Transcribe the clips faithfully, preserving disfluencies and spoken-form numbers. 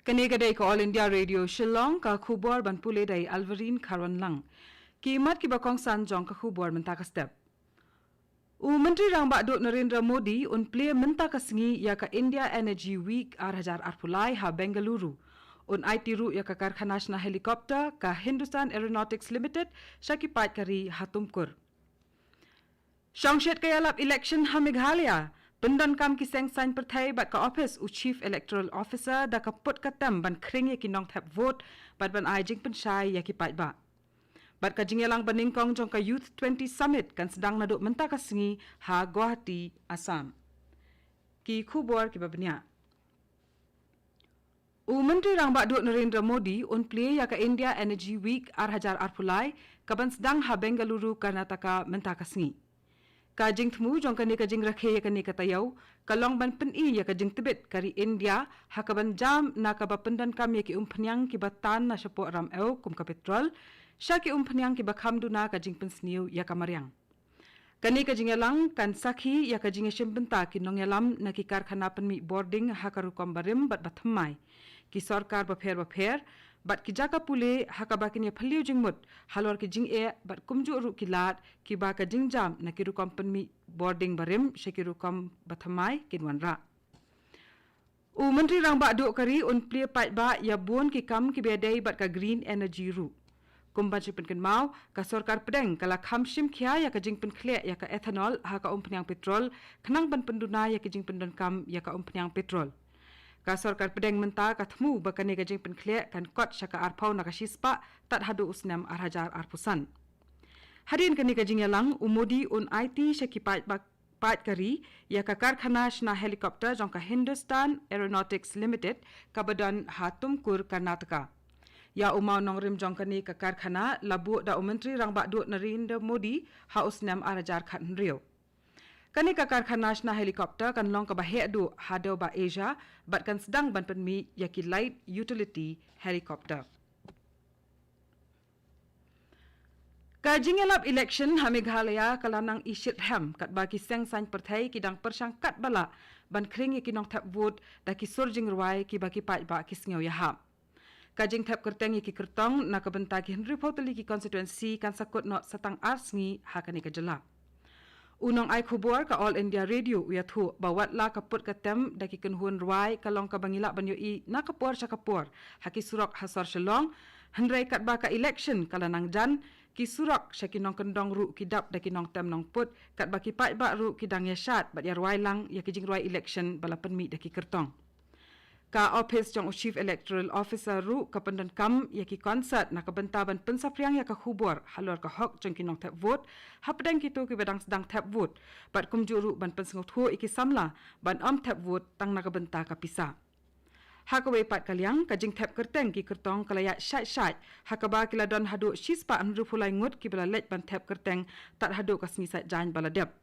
Kane ka dei ka All India Radio Shillong, ka khubor ban pule da i Alvarine Kharwanlang. Ki mat kiba kongsan jong ka khubor mynta ka step. U Myntri Rangbah Duh Narendra Modi un plie mynta ka sngi ïa ka India Energy Week ar hajar arphew lai ha Bengaluru. Un aiti ruh ïa ka karkhana shna helicopter ka Hindustan Aeronautics Limited sha ki paid ka ri ha Tumkur. Shong shet ka ïalap election ha Meghalaya, pyndonkam ki seng saiñ pyrthei bad ka ophis u Chief Electoral Officer da ka put ka tem ban khring ïa ki nongthep vote bad ban ai jingpynshai ïa ki paidbah. Bad ka jingïalang banyngkong jong ka Youth twenty Summit kan sdang naduh mynta ka sngi ha Guwahati, Assam. Ki khubor kiba bniah. U Myntri Rangbah Duh Narendra Modi un plie ïa ka India Energy Week ar hajar arphew lai kaban sdang ha Bengaluru, Karnataka mynta ka sngi. Ka jingthmu jong kane ka jingrakhe ïa kane ka taïew ka long ban pyni ïa ka jingtbit ka ri India ha kaban jam na kaba pyndonkam ïa ki umphniang kiba tan na shapoh ram ew kum ka petrol sha ki umphniang kiba kham duna ka jingpynsniew ïa ka mariang. Kane ka jingïalang kan sakhi ïa ka jingïashim bynta ki nongïalam na ki karkhana pynmih bording ha ka rukom barim bad bathymmai, ki sorkar bapher bapher bad ki jaka pule ha kaba kin ïaphylliew jingmut halor ki jingeh bad kumjuh ruh ki lad kiba ka jingjam na ki rukom pynmih bording barim sha ki rukom bathymmai kin wanrah. U Myntri Rangbah Duh ka ri un plie paidbah ïa bun ki kam kiba ïadei bad ka green energy ruh. Kum ban shu pynkynmaw, ka sorkar pdeng ka la kham shim khia ïa ka jingpynkhleh ïa ka ethanol ha ka umphniang petrol khnang ban pynduna ïa ka jingpyndonkam ïa ka umphniang petrol. Ka sorkar pdeng mynta ka thmu ba kane ka jingpynkhleh kan kot sha ka arphew na ka shispah tad haduh u snem ar hajar arphew san. Hadien kane ka jingïalang, u Modi un aiti sha ki paidbah paid ka ri ïa ka karkhana shna helicopter jong ka Hindustan Aeronautics Limited kaba don ha Tumkur, Karnataka. Ïa u mawnongrim jong kane ka karkhana la buh da u Myntri Rangbah Duh Narendra Modi ha u snem ar hajar khathynriew. Kane ka karkhana shna helicopter kan long kaba heh duh ha dewbah Asia bad kan sdang ban pynmih ïa ki light utility helicopter. Ka jingïalap election ha Meghalaya ka la nang i shitrhem katba ki seng saiñ pyrthei ki dang pyrshang katba lah ban khring ïa ki nongthep vote da ki sur jingrwai kiba ki paidbah ki sngew ïahap. Ka jingthep kyrteng ïa ki kyrtong na ka bynta ki hynriewphew tylli ki constituency kan sa kut noh sa tang ar sngi ha kane ka jylla. U nongai khubor ka All India Radio u ïathuh ba wat la ka put ka tem da ki kynhun rwai ka long kaba ngi lah ban ïohi na ka por sha ka por ha ki surok ha sor Shillong, hynrei katba ka election ka la nang jan, ki surok sha ki nongkyndong ruh ki dap da ki nongtem nongput katba ki paidbah ruh ki dang ïashad bad ïarwai lang ïa ki jingrwai election ba la pynmih da ki kyrtong. Ka ophis jong u Chief Electoral Officer ruh ka pyndonkam ïa ki concert na ka bynta ban pynsaphriang ïa ka khubor halor ka hok jong ki nongthep vote hapdeng kito kiba dang sdang thep vote bad kumjuh ruh ban pynsngewthuh ïa ki samla ban ym thep vote tang na ka bynta ka pisa. Ha kawei pat ka liang, ka jingthep kyrteng ki kyrtong ka la ïaid shait shait ha kaba ki la don haduh shispah hynriewphew lai ngut kiba la leit ban thep kyrteng tad haduh ka sngi Saitjaiñ ba la dep.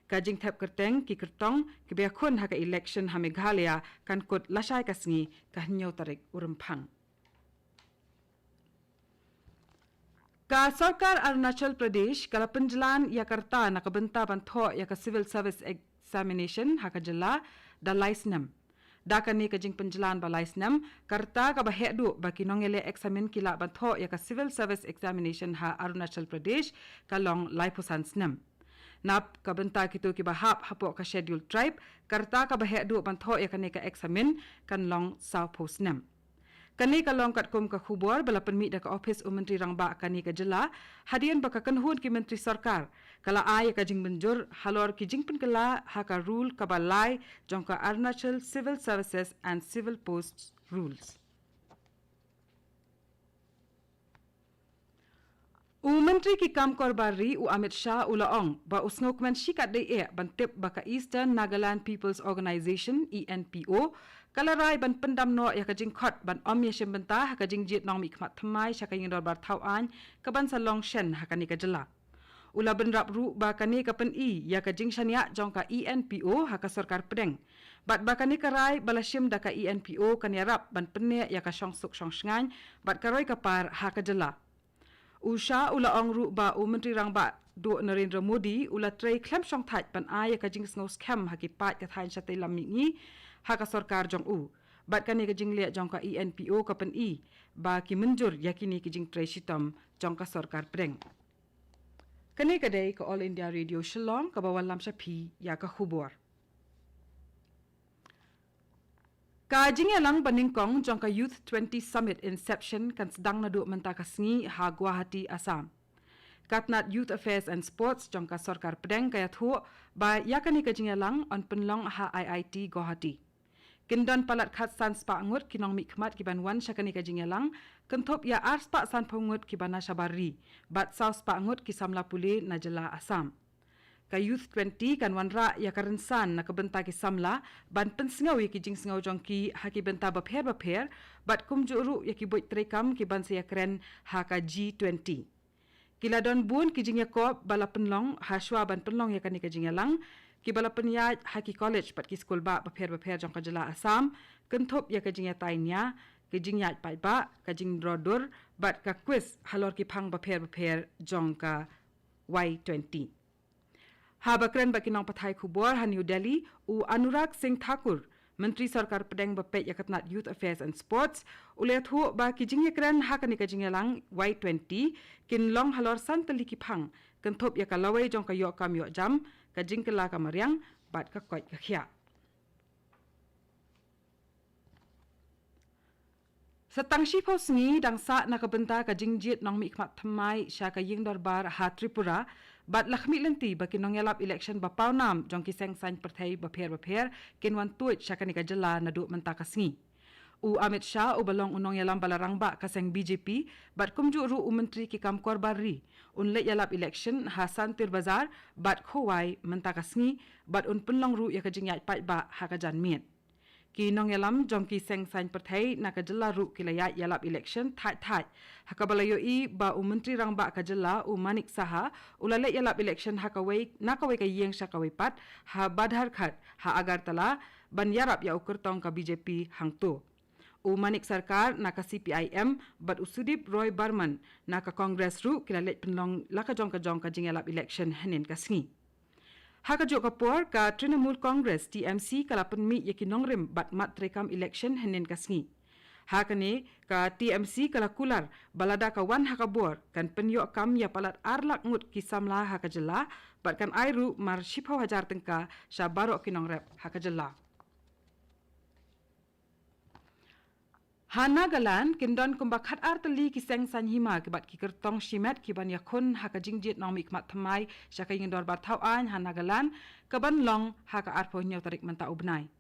Ka jingthep kyrteng ki kyrtong kiba ïakhun ha ka election ha Meghalaya kan kut lashai ka sngi, ka hynñiew tarik u Rymphang. Ka sorkar Arunachal Pradesh ka la pynjlan ïa ka rta na ka bynta ban thoh ïa ka Civil Service Examination ha ka jylla da lai snem. Da kane ka jingpynjlan ba lai snem, ka rta kaba heh duh ba ki nongïaleh eksamin ki lah ban thoh ïa ka Civil Service Examination ha Arunachal Pradesh ka long laiphew san snem. Na ka bynta kito kiba hap hapoh ka Scheduled Tribe, ka rta kaba heh duh ban thoh ïa kane ka eksamin kan long sawphew snem. Kane ka long katkum ka khubor ba la pynmih da ka ophis u Myntri Rangbah kane ka jylla, hadien ba ka kynhun ki myntri sorkar ka la ai ïa ka jingmynjur halor ki jingpynkylla ha ka rule kaba lai jong ka Arunachal Civil Services and Civil Posts Rules. U Myntri ki kam kor bar ri u Amit Shah u la ong ba u sngewkmen shikatdei eh ban tip ba ka Eastern Nagaland People's Organisation, E N P O, ka la rai ban pyndam noh ïa ka jingkhot ban ym ïashim bynta ha ka jingjied nongmihkhmat thymmai sha ka ïing dorbar thaw aiñ kaban sa long shen ha kane ka jylla. U la bynrap ruh ba kane ka pyni ïa ka jingshaniah jong ka E N P O ha ka sorkar pdeng bad ba kane ka rai ba la shim da ka E N P O kan ïarap ban pynneh ïa ka shongsuk shongshngaiñ bad ka roi ka par ha ka jylla. U Shah u la ong ruh ba u Myntri Rangbah Duh Narendra Modi u la trei khlem shongthait ban ai ïa ka jingsngew skhem ha ki paid ka thaiñ shatei lam mihngi ha ka sorkar jong u. Bad kane ka jingleh jong ka E N P O ka pyni ba ki mynjur ïa kine ki jingtrei shitom jong ka sorkar pdeng. Kane ka dei ka All India Radio Shillong kaba wallam sha phi ïa ka khubor. Ka jingïalang banyngkong jong ka Youth twenty Summit Inception kan sdang naduh mynta ka sngi ha Guwahati, Assam. Ka tnat Youth Affairs and Sports jong ka sorkar pdeng ka ïathuh ba ïa kane ka jingïalang yn pynlong ha I I T Guwahati. Kin don palat khatsan spah ngut ki nongmihkhmat ki ban wan sha kane ka jingïalang, kynthup ïa ar spah sanphew ngut ki ba na shabar ri, bad saw spah ngut ki samla pule na jylla Assam. Ka Youth twenty kan wanrah ïa ka rynsan na ka bynta ki samla ban pynsngew ïa ki jingsngew jong ki ha ki bynta bapher bapher, bad kumjuh ruh ïa ki buit treikam ki ban sa ïakren ha ka G twenty. Ki la don bun ki jingïakop ba la pynlong ha shwa ban pynlong ïa kane ka jingïalang, ki ba la pynïaid ha ki college bad ki skul bah bapher bapher jong ka jylla Assam, kynthup ïa ka jingïatai nia, ka jingïaid paidbah, ka jingdro dur, bad ka quiz halor ki phang bapher bapher jong ka Y twenty. Haba kren bad ki nongpathai khubor ha New Delhi, u Anurag Singh Thakur, Myntri Sorkar Pdeng ba peit ïa ka tnat Youth Affairs and Sports, u la ïathuh ba ki jingïakren ha kane ka jingïalang Y twenty kin long halor san tylli ki phang, kynthup ïa ka lawei jong ka ïoh kam ïoh jam, ka jingkylla ka mariang, bad ka koit ka khiah. Sa tang shiphew sngi dang sah na ka bynta ka jingjied nongmihkhmat thymmai sha ka ïing dorbar ha Tripura, bad la khmih lynti ba ki nongïalap election ba pawnam jong ki seng saiñ pyrthei bapher bapher kin wan tuid sha kane ka jylla naduh mynta ka sngi. U Amit Shah, u ba long u nongïalam ba la rangbah ka seng B J P, bad kumjuh ruh u Myntri ki kam korbar ri, un leit ïalap election ha Santir Bazar bad Khowai mynta ka sngi, bad un pynlong ruh ïa ka jingïaid paidbah ha ka janmiet. Ki nongïalam jong ki seng saiñ pyrthei na ka jylla ruh ki la ïaid ïalap election thait thait, ha kaba la ïohi ba u Myntri Rangbah ka jylla, u Manik Saha, u la leit ïalap election ha kawei na kawei ka ïing sha kawei pat, ha Badharghat, ha Agartala, ban ïarap ïa u kyrtong ka B J P hangto. U Manik Sarkar na ka C P I M bad u Sudip Roy Barman na ka Congress ruh ki la leit pynlong la ka jong ka jong ka jingïalap election hynnin ka sngi. Ha kajuh ka por, ka Trinamool Congress, T M C, ka la pynmih ïa ki nongrim bad mat treikam election hynnin ka sngi. Ha kane, ka T M C ka la kular ba lada ka wan ha ka bor, kan pynïoh kam ïa palat ar lak ngut ki samla ha ka jylla, bad kan ai ruh mar shiphew hajar tyngka sha baroh ki nongrep ha ka jylla. Ha Nagaland, kin don kumba khat ar tylli ki seng saiñ hima ki bad ki kyrtong shimet ki ban ïakhun ha ka jingjied nongmihkhmat thymmai sha ka ïing dorbar thaw aiñ ha Nagaland, ka ban long ha ka arphew hynñiew tarik mynta u bnai.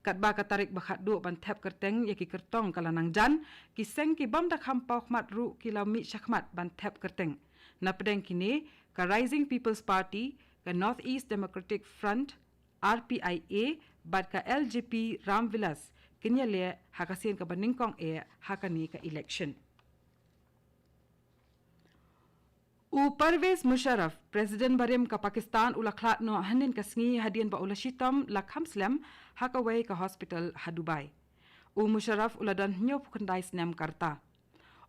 Katba ka tarik ba khatduh ban thep kyrteng ïa ki kyrtong ka la nang jan, ki seng ki bym da kham paw khmat ruh ki la mih shakhmat ban thep kyrteng. Na pdeng kine, ka Rising People's Party, ka North East Democratic Front, R P I A, bad ka L J P Ram Vilas, kin ïaleh ha ka sien kaba nyngkong eh ha kane ka election. U Pervez Musharraf, President barim ka Pakistan, u la khlad noh hynnin ka sngi hadien ba u la shitom la kham slem ha kawei ka hospital ha Dubai. U Musharraf u la don hynñiewphew khyndai snem ka rta.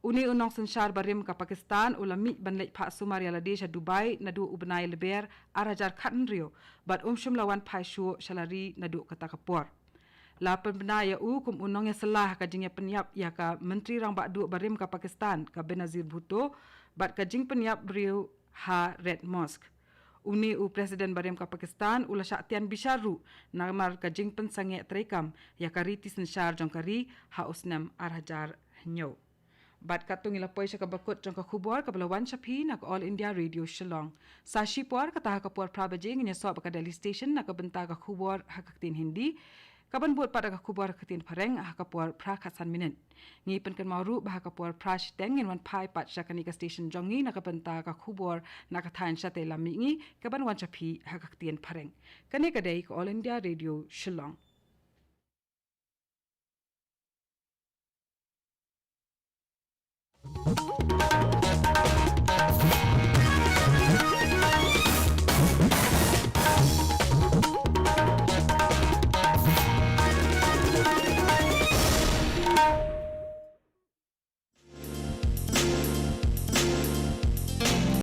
Une u nongsynshar barim ka Pakistan u la mih ban leit phah sumar ïa lade sha Dubai naduh u bnai Lber ar hajar khathynriew, bad um shym la wan phai shuh sha la ri naduh kata ka por. La pynbna ïa u kum u nongïasylla ha ka jingïapynïap ïa ka Myntri Rangbah Duh barim ka Pakistan, ka Benazir Bhutto, bad ka jingpynïap briew ha Red Mosque. Une u President barim ka Pakistan u la shah tian bishar ruh namar ka jingpynsangeh treikam ïa ka riti synshar jong ka ri ha u snem ar hajar hynñiew. Bad katto ngi la poi sha kaba kut jong ka khubor kaba la wan sha phi na ka All India Radio Shillong. Sa shipor, kata ha ka por phra baje ngin ïasoh bad ka Delhi Station na ka bynta ka khubor ha ka ktien Hindi. Ka ban bud pat da ka khubor ha ka ktien Phareng ha ka por phra khatsan minit. Ngi pynkynmaw ruh ba ha ka por phra shiteng ngin wan phai pat sha kane ka station jong ngi na ka bynta ka khubor na ka thaiñ shatei lam mihngi, ka ban wan sha phi ha ka ktien Phareng. Kane ka dei ka All India Radio Shillong.